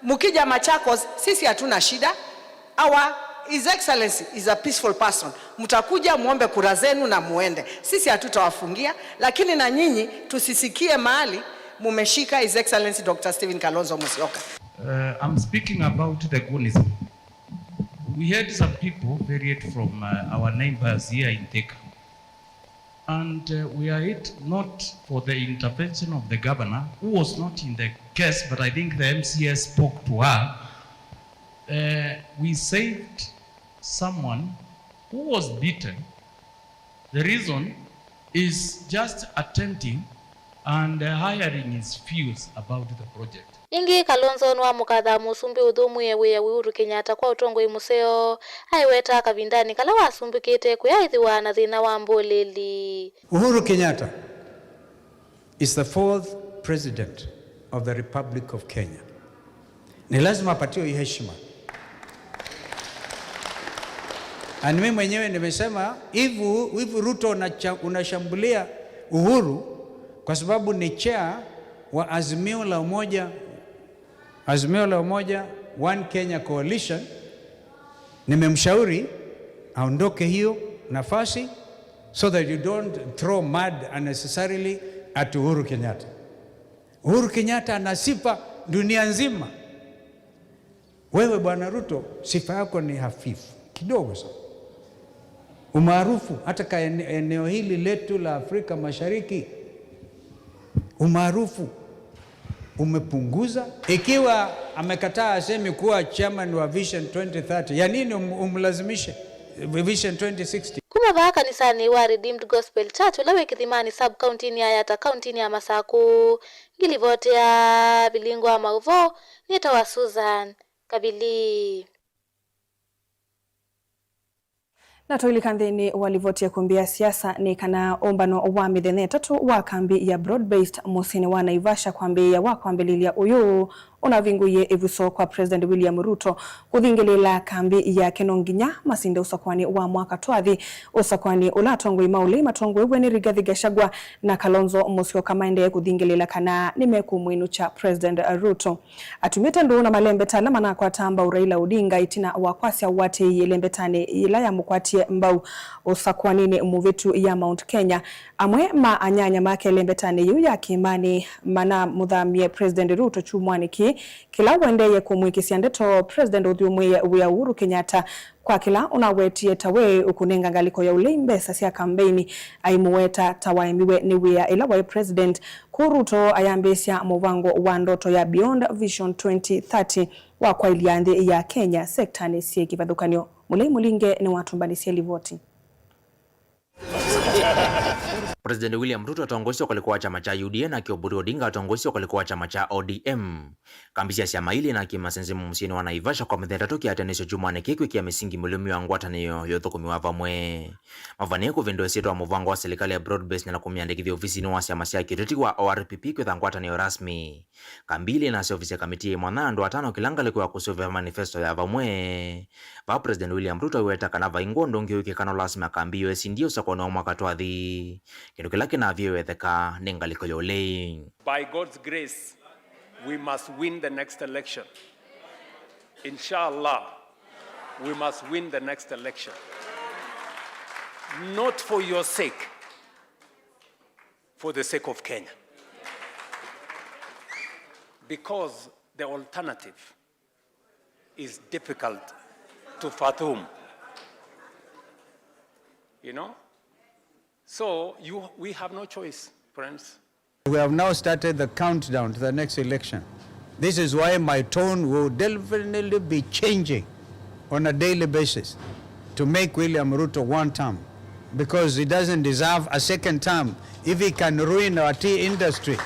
mkija Machakos, sisi hatuna shida. Our His Excellency is a peaceful person. Mtakuja muombe kura zenu na muende. Sisi hatutawafungia, lakini na nyinyi tusisikie mahali mumeshika His Excellency Doctor Stephen Kalonzo Musyoka. Uh, I'm speaking about the goonism. We had some people ferried from, uh, our neighbors here in Thika. And, uh, were it not for the intervention of the governor, who was not in the case, but I think the M C A spoke to her, uh, we saved someone who was beaten. The reason is just attending and, uh, hiring his views about the project. Ĩngĩ, Kalonzo nĩwamũkathaa Mũsumbĩ ũthũmũĩe wĩa Uhuru Kenyatta kwa ũtongoi mũseo, aiweta kavindanĩ kala wasumbĩkĩte kũyaĩthĩwa na thĩna wa mbũlĩli. Uhuru Kenyatta is the fourth president of the Republic of Kenya. Ni lazima apatiwe hii heshima. Na mimi mwenyewe nimesema, if, if Ruto unacha-, unashambulia Uhuru kwa sababu ni chair wa Azimio la Umoja, Azimio la Umoja One Kenya Coalition, nimemshauri aondoke hiyo nafasi, so that you don't throw mud unnecessarily at Uhuru Kenyatta. Uhuru Kenyatta ana sifa dunia nzima. Wewe Bwana Ruto, sifa yako ni hafifu kidogo sana. Umaarufu hata ka ene-, eneo hili letu la Afrika Mashariki, umaarufu umepunguza. Ikiwa amekataa, asemi kuwa chairman wa Vision twenty thirty, ya nini um-, umlazimishe Vision twenty sixty? Kuma vaa kanisanĩ wa Redeemed Gospel Church, ũla wĩ Kĩthimani sub-kauntinĩ ya Yatta, kauntinĩ ya Masakũ, ngilivoti ya Vilingo wa Maũvoo, nĩtawa Susan Kavili. Na tũilika nthĩnĩ wa livoti ya kumbi ya siasa, nĩ kana ũmbano wa mĩthenya ĩtatũ wa kambi ya Broad Based mũsyĩnĩ wa Naivasha kwambĩĩa wa kwambĩlĩlya ũyũ ũnavingũie ĩvuso kwa President William Ruto kũthingĩlĩĩla kambi yake no nginya masinde ũsakũani wa mwaka twathi, ũsakũani ũla atongoi ma ũlei matongoew'e nĩ Rigathi Gachagua na Kalonzo Musyoka maendee kũthingĩlĩĩla kana nĩmekũmwĩnũkya President Ruto. Atumĩte ndũũ na malembeta ala manakwata mbau Raila Odinga ĩtina wa kwasya ũatĩĩi ĩlembetanĩ yĩla yamũkwatie mbau ũsakũaninĩ mũvĩtu ya Mount Kenya. Amwe ma anyanya make ĩlembetanĩ yĩu ya kĩĩmanĩ manamũthamie President Ruto kyumwanĩ kĩĩ kĩla ũendeeye kũmwĩkĩsya ndeto President ũthyũmũĩe wĩa Uhuru Kenyatta kwa kĩla ũnawetie ta we ũkũnenga ngalĩko ya ũlei mbesa sya kambeini, aimũweta ta waemiwe nĩ wĩa ĩla waĩ President. Kũu Ruto ayambĩĩsya mũvango wa ndoto ya Beyond Vision twenty thirty wa kwaĩlya nthĩ ya Kenya sektanĩ syĩ kĩvathũkany'o. Mũlei Mũlinge nĩwatũmbanĩsye livoti. President William Ruto atongoesye ũkalĩko wa kyama kya U D A, nake Oburu Odinga atongoesye ũkalĩko wa kyama kya O D M. Kambi sya syama ilĩ na kĩmasenze mũsyĩnĩ wa Naivasha kwa mĩthenya ĩtatũ kĩatanĩsyo kyumwanĩ kĩĩ kwĩkĩa mĩsingi mĩlũmu ya ngwatanĩo ya ũthũkũmi wa vamwe. Mavanie kũvĩndũa ĩsyĩtwa mũvango wa silikalĩ ya Broad Based na kũmĩandĩkĩthya ofisinĩ wa syama sya kĩũteti wa O R P P kwĩtha ngwatanĩo rasmi. Kambi ilĩ nasyovisye kamiti ya mwanya andũ atano kĩla ngalĩko ya kũseũvya manifesto ya vamwe. Vaa President William Ruto aiweta kana vai ngwa ũndũ ũngĩ wĩkĩka no lasima kambi ĩyo ĩsindie ũsakũani wa mwaka twathi. Kĩndũ kĩla kĩnavie wetheka nĩ ngalĩko ya ũlei. By God's grace, we must win the next election. Inshallah, we must win the next election. Not for your sake, for the sake of Kenya. Because the alternative is difficult to fathom. You know? So you, we have no choice, friends. We have now started the countdown to the next election. This is why my tone will definitely be changing on a daily basis to make William Ruto one term, because he doesn't deserve a second term if he can ruin our tea industry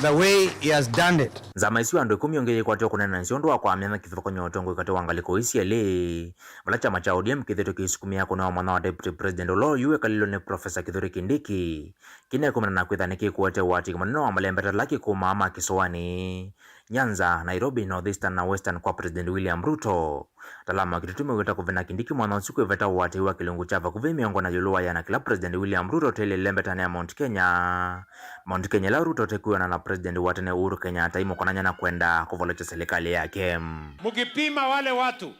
the way he has done it. Nzama isu andũ ĩkũmi ũngĩ yĩkwatĩwe kũneena nzĩa ũndũ wa kwamyana kĩvathũkany'o ũtongoi katĩ wa ngalĩko ii syelĩ, vala kyama kya O D M kĩthĩtwe kĩisukumĩa kũnewa mwanya wa Deputy President ũla oyu wĩkalĩlwe nĩ Professor Kithure Kindiki. Kĩnekumana na kwĩtha nĩkĩkũete ũatĩĩo mũnene wa malembeta ala kĩkũmaa ma kĩsũanĩ, Nyanza, Nairobi, North Eastern na Western kwa President William Ruto. Atalamu wa kĩtutu meũweta kũvena Kindiki mwanya ũsu kwĩveta ũatĩĩo wa kĩlungu kya vakuvĩ mĩongo na ĩũlũ wa ĩana kĩla President William Ruto ũteele ĩlembetanĩ ya Mount Kenya. Mount Kenya ĩla Ruto ũtekwĩanana na President wa tene Uhuru Kenyatta aimũkonany'a na kwenda kũvolokya silikalĩ yake. Mkipima wale watu,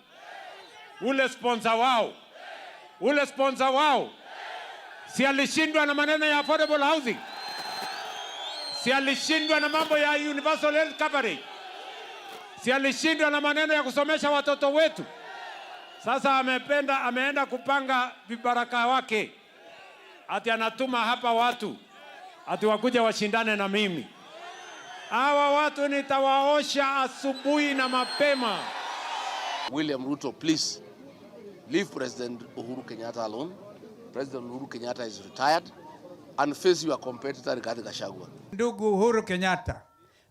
ule sponsor wao, ule sponsor wao, si alishindwa na maneno ya affordable housing? Si alishindwa na mambo ya universal health coverage? Si alishindwa na maneno ya kusomesha watoto wetu? Sasa amependa, ameenda kupanga vibaraka wake. Ati anatuma hapa watu, ati wakuje washindane na mimi. Hawa watu nitawaosha asubuhi na mapema. William Ruto, please leave President Uhuru Kenyatta alone. President Uhuru Kenyatta is retired and face your competitor Rigathi Gachagua. Ndugu Uhuru Kenyatta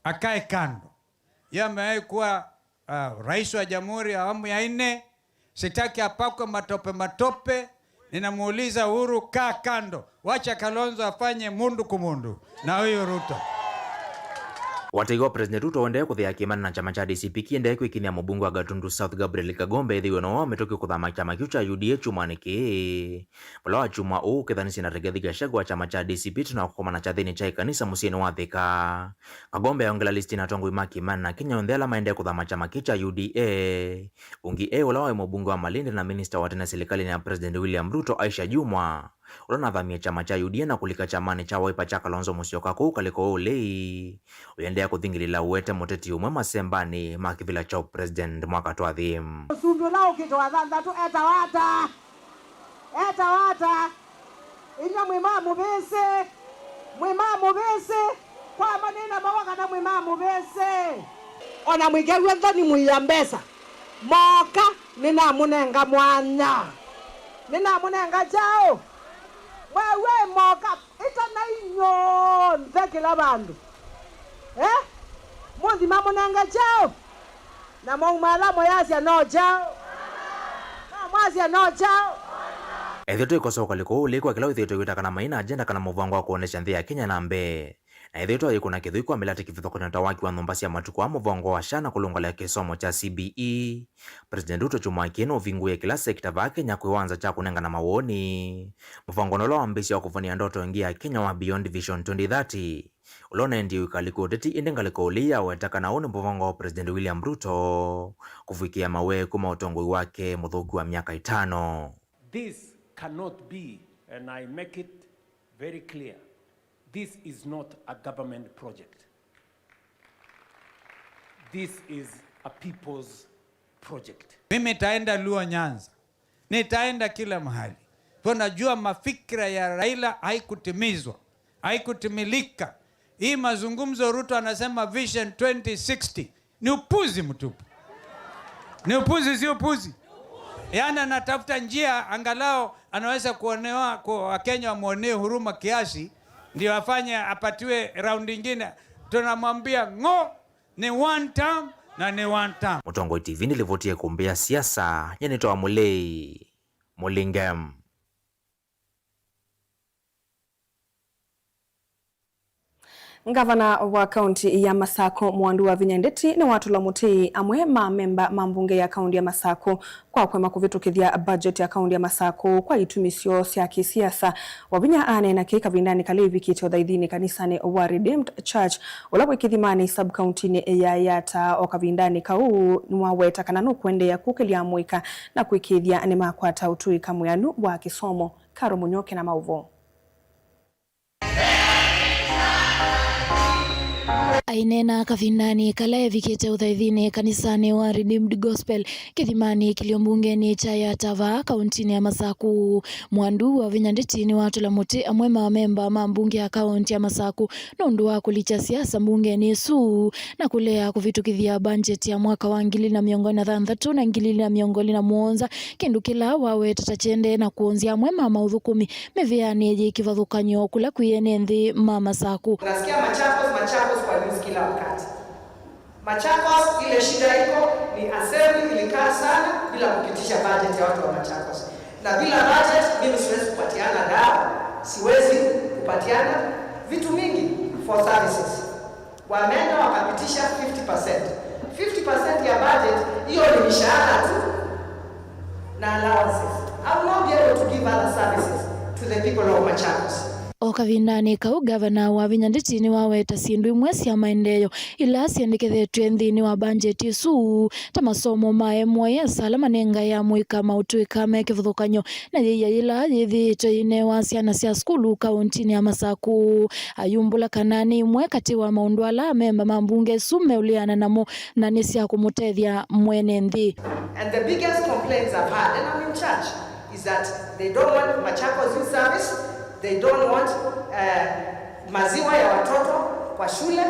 akae kando. Yeye amewahi kuwa, uh, rais wa jamhuri ya awamu ya nne. Sitaki apakwe matope matope. Ninamuuliza Uhuru, kaa kando, wacha Kalonzo afanye mundu kumundu na huyu Ruto. Ũatĩĩo wa President Ruto ũendee kũthea kĩmana na kyama kya D C P kĩendee kwĩkinyĩa mũmbunge wa Gatundu South Gabriel Kagombe ethĩwe no wao mĩtũkĩ kũthama kyama kĩu kya U D A kyumwanĩ kĩĩ. Vala wakyumwa ũũ ũkethanĩsye na Rigathi Gachagua wa kyama kya D C P tũna kũkomana kyathĩnĩ kya ĩkanisa mũsyĩnĩ wa Thika. Kagombe ayongela lisitĩnĩ atongoi ma kĩmana na Kenya onthe ala maendee kũthama kyama kĩĩ kya U D A. Ũngĩ e ũla waĩ mũmbunge wa Malindi na minista wa tene silikalĩnĩ ya President William Ruto, Aisha Jumwa, ũla ũnathamie kyama kya U D A na kũlika kyamanĩ kya Wiper kya Kalonzo Musyoka kũu ũkalĩko wa ũlei, ũyĩendeea kũthingĩlĩĩla ũete mũteti ũmwe masembanĩ ma kĩvĩla kya ũpresident mwaka twathi. Mũsumbĩ ũla ũkĩte wa thanthatũ etawa ata? Etawa ata? Inyuĩ mwĩ ma mũvĩsĩ, mwĩ ma mũvĩsĩ, kwa mo nĩ na mawa kana mwĩ ma mũvĩsĩ? O na mwĩkew'e nthoni mũia mbesa, mooka nĩnamũnenga mwanya. Nĩnamũnenga kyaũ? Mwew'e, mooka ĩtanai nyonthe kĩla vandũ. Eh? Mũnthi mamũnenge kyaũ? Na mwauma ala mũyasya no kyaũ? No mwasya no kyaũ? Ethĩwa tũikosa ũkalĩko ũũ ũlĩ kwa kĩla wĩthĩĩtwe wĩta kana maina agenda kana mũvango wa kũonesya nthĩ ya Kenya na mbee, na ethĩwa tũikũna kĩthũi kwa mĩlatĩ kĩvathũkany'o ta waki wa nyũmba sya matukũ aa mũvango wa SHA na kũlũngalĩa kĩsomo kya C B E, President Ruto kyumwa kĩĩ nũvingũĩe kĩla sekta vaa Kenya kwĩ wanza kya kũnengana mawoni mũvangonĩ ũla wambĩĩsye wa kũvũnĩa ndoto ĩngĩ ya Kenya wa Beyond Vision twenty thirty, ũla ũnaendie ũikalĩko ũteti, ĩndĩ ngalĩko ũlĩ yaweta kana ũũ nĩ mũvango wa President William Ruto kũvikĩa maweeku ma ũtongoi wake mũthũku wa myaka ĩtano. This cannot be, and I make it very clear, this is not a government project. This is a people's project. Mimi nitaenda Luo Nyanza, nitaenda kila mahali. Kwa najua mafikira ya Raila haikutimizwa, haikutimilika. Hii mazungumzo Ruto anasema Vision twenty sixty ni upuzi mtupu. Ni upuzi, si upuzi? Yaani anatafuta njia angalau anaweza kuonewa, ku-, Wakenya wamwonee huruma kiasi, ndio afanye, apatiwe round ingine. Tunamwambia ng'o, ni one term na ni one term. Mũtongoi T V nĩlĩvotie kũmbĩa siasa, nye nĩtawa Mũlei Mũlinge. Ngavana wa kaunti ya Masakũ, Mwandu Wavinya Ndeti, nĩwatũla mũtĩ amwe ma amemba ma mbunge ya kaunti ya Masakũ kwa kũema kũvĩtũkĩthya budget ya kaunti ya Masakũ kwa itumi syoo sya kĩsiasa. Wavinya aneena kĩĩ kavindanĩ kala evikĩte ũthaithinĩ kanisanĩ wa Redeemed Church, ũla wĩ Kĩthimanĩ sub-kauntinĩ ya Yatta. O kavindanĩ kau, nĩwaweta kana nũkũendeea kũkĩlya amũika na kũĩkĩĩthya nĩmakwata ũtũĩka mwĩanu wa kĩsomo. Karo Mũnyoke na maũvoo. Aineena kavindanĩ kala evikĩte ũthaithinĩ kanisanĩ wa Redeemed Gospel Kĩthimanĩ kĩlio mbungenĩ kya Yatta vaa kauntinĩ ya Masakũ, Mwandu Wavinya Ndeti nĩwatũla mũtĩ amwe ma amemba ma mbunge ya kaunti ya Masakũ nũndũ wa kũlikya siasa mbungenĩ ĩsu na kũlea kũvĩtũkĩthya mbanjeti ya mwaka wa ngili na mĩongo ĩlĩ na thanthatũ na ngili na mĩongo ĩlĩ na mũonza, kĩndũ kĩla waweta ta kĩendee na kũonzya amwe ma maũthũkũmi mĩvĩanĩ yĩ kĩvathũkany'o kũla kwĩ ene nthĩ ma Masakũ. Nasikia Machakos, Machakos kwa news kila wakati. Machakos, ile shida iko ni assembly ilikaa sana bila kupitisha budget ya watu wa Machakos. Na bila budget, mimi siwezi kupatiana dawa, siwezi kupatiana vitu mingi for services. Wameenda wakapitisha fifty percent. Fifty percent ya budget, hiyo ni mishahara tu na allowances. I will not be able to give other services to the people of Machakos. O kavindanĩ kau, Gavana Wavinya Ndeti nĩwaweta syĩndũ imwe sya maendeeo ila syendekethetw'e nthĩnĩ wa mbanjeti ĩsu, ta masomo ma M Y S ala manengae amũika maũtũĩka me kĩvathũkany'o na yĩia yĩla yĩthĩĩtwe yĩnewa syana sya sukulu kauntinĩ ya Masakũ. Ayumbũla kana nĩ imwe katĩ wa maũndũ ala amemba ma mbunge ĩsu meũleana namo na nĩ sya kũmũtethya mwene nthĩ. And the biggest complaints I've had, and I'm in charge, is that they don't want Machakos Youth Service, they don't want, uh, maziwa ya watoto kwa shule.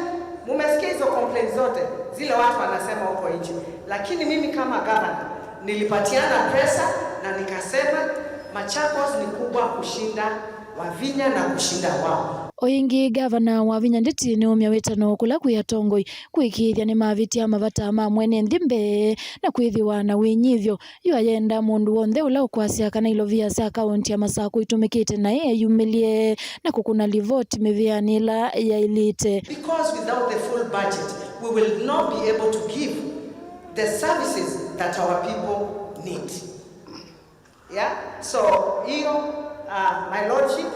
Mumesikia hizo complaints zote zile watu wanasema huko nje, lakini mimi kama governor nilipatiana pesa na nikasema Machakos ni kubwa kushinda Wavinya na kushinda wao. O ĩngĩ, Gavana Wavinya Ndeti nĩũmya wĩtano kũla kwĩ atongoi kũĩkĩĩthya nĩmavĩtya mavata ma mwene nthĩ mbee na kwĩthĩwa na wĩnyivyo. Yu ayenda mũndũ w'onthe ũla ũkwasya kana ilovia sya kaunti ya Masakũ itũmĩkĩte naĩ eyumĩlye na kũkũna livoti mĩvĩanĩ ĩla yaĩlĩte. Because without the full budget, we will not be able to give the services that our people need. Yeah? So, hiyo, uh, my lordship,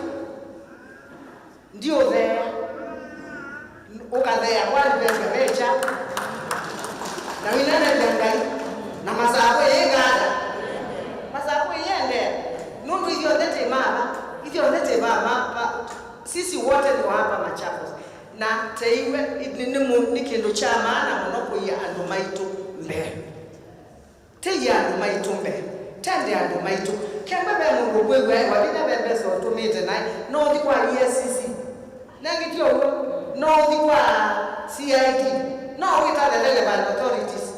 ndiũtheea, ũkatheea kwa andũ ve ngemecha, na wĩnenethya Ngai, na Masakũ ĩngata. Masakũ ĩyendee, nũndũ ithyonthe tĩ mama, ithyonthe tĩ mama, ma, sisi wote ni wa hapa Machakos. Na teiwe, nĩ, nĩ, nĩ kĩndũ kya maana mũno kũia andũ maitũ mbee. Tei andũ maitũ mbee, tende andũ maitũ. Kemba ve mũndũ ũkwĩw'a e Wavinya ve mbesa ũtũmĩte naĩ, no ũthi kwa E A C C. Nengĩ ti ũw'o, no ũthi kwa C I D, no wĩta the relevant authorities.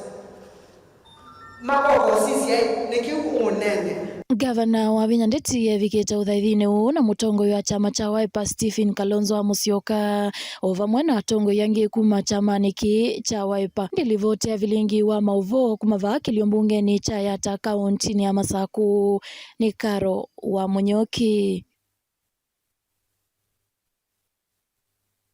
Makoko C C I, nĩ kĩu ũũnene. Ngavana Wavinya Ndeti evikĩte ũthaithinĩ ũũ na mũtongoi wa kyama kya Wiper Stephen Kalonzo wa Musyoka, o vamwe na atongoi angĩ kuma kyamanĩ kĩĩ kya Wiper. Ndilivoti ya vilingi wa maũvoo kuma vaa kĩlio mbungenĩ kya Yatta kaũntinĩ ya Masakũ nĩ Karo wa Mũnyoki.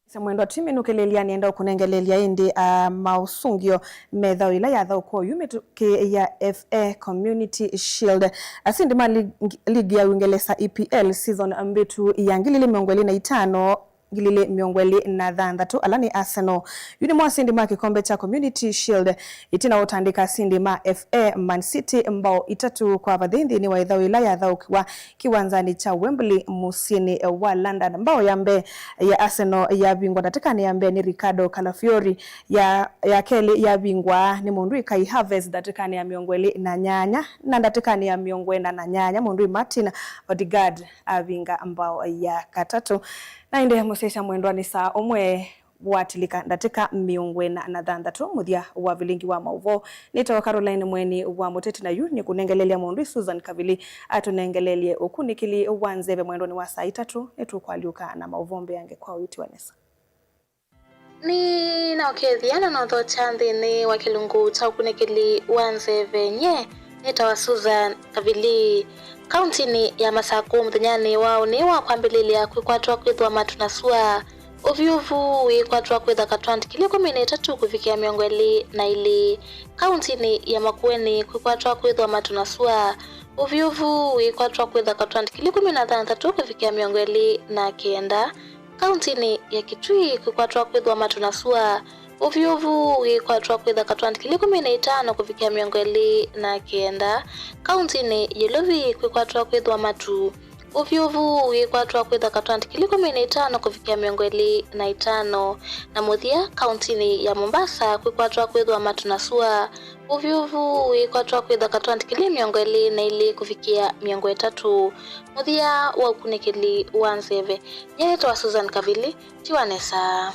Sa mwendwa, twiminũkĩlĩlya nĩenda ũkũnengeleelya ĩndĩ, ah, maũsũngĩo me ĩthaũ ĩla yathaũkwa oyu mĩtũkĩ ya F A Community Shield. Asindi ma ligi, ligi ya Uingeresa E P L season mbĩtu ya ngili ili mĩongo ĩlĩ na itano, ngili ili mĩongo ĩlĩ na thanthatũ, ala nĩ Arsenal. Yu nĩmo asindi ma kĩkombe kya Community Shield. Ĩtina wa ũtandĩka asindi ma F A, Man City mbao itatũ kwa vathei nthĩnĩ wa ĩthaũ ĩla yathaũkiwa kĩwanzanĩ kya Wembley mũsyĩnĩ wa London. Mbao ya mbee ya Arsenal yavingwa ndatĩkanĩ ya mbee nĩ Ricardo Calafiori, ya, ya kelĩ yavingwa nĩ mũndũ Kai Havertz ndatĩkanĩ ya mĩongo ĩlĩ na nyanya, na ndatĩkanĩ ya mĩongo ĩna na nyanya mũndũ Martin Odegaard avinga mbao ya katatũ. Na ĩndĩ mũsyaĩĩsya mwendwa, nĩ saa ũmwe watilika ndatĩka mĩongo ĩna na thanthatũ mũthya wa vilingi wa maũvoo. Nĩtawa Caroline Mweni wa Mũteti, na yu nĩkũnengeleelya mũndũ Susan Kavili atũnengeleelye ũkunĩkĩli wa nzeve mwendonĩ wa saa itatũ. Nĩtũkwalyũka na maũvoo mbeange kwa ũiiti wa nesa. Nĩnaũkethya na nothokya nthĩnĩ wa kĩlungu kya ũkunĩkĩli wa nzeve. Nye nĩtawa Susan Kavili. Kauntinĩ ya Masakũ mũthenyanĩ wa ũnĩ wa kwambĩlĩlya kwĩkwatwa kwĩthwa matu na sua. Ũvyũvu wĩkwatwa kwĩthwa katwant kili kũmi na itatũ kũvikĩa mĩongo ĩlĩ na ilĩ. Kauntinĩ ya Makueni kwĩkwatwa kwĩthwa matu na sua. Ũvyũvu wĩkwatwa kwĩthwa katwant kili kũmi na thanthatũ kũvikĩa mĩongo ĩlĩ na kenda. Kauntinĩ ya Kitui kwĩkwatwa kwĩthwa matu na sua. Ũvyũvu wĩkwatwa kwĩthwa katwant kili kũmi na itano kũvikĩa mĩongo ĩlĩ na kenda. Kauntinĩ ya Ilovi kwĩkwatwa kwĩthwa matu. Ũvyũvu wĩkwatwa kwĩthwa katwant kili kũmi na itano kũvikĩa mĩongo ĩlĩ na itano. Na mũthya, kauntinĩ ya Mombasa kwĩkwatwa kwĩthwa matu na sua. Ũvyũvu wĩkwatwa kwĩthwa katwant kili mĩongo ĩlĩ na ilĩ kũvikĩa mĩongo ĩtatũ. Mũthya wa ũkunĩkĩli wa nzeve. Nye nĩtawa Susan Kavili. Tiwa nesa.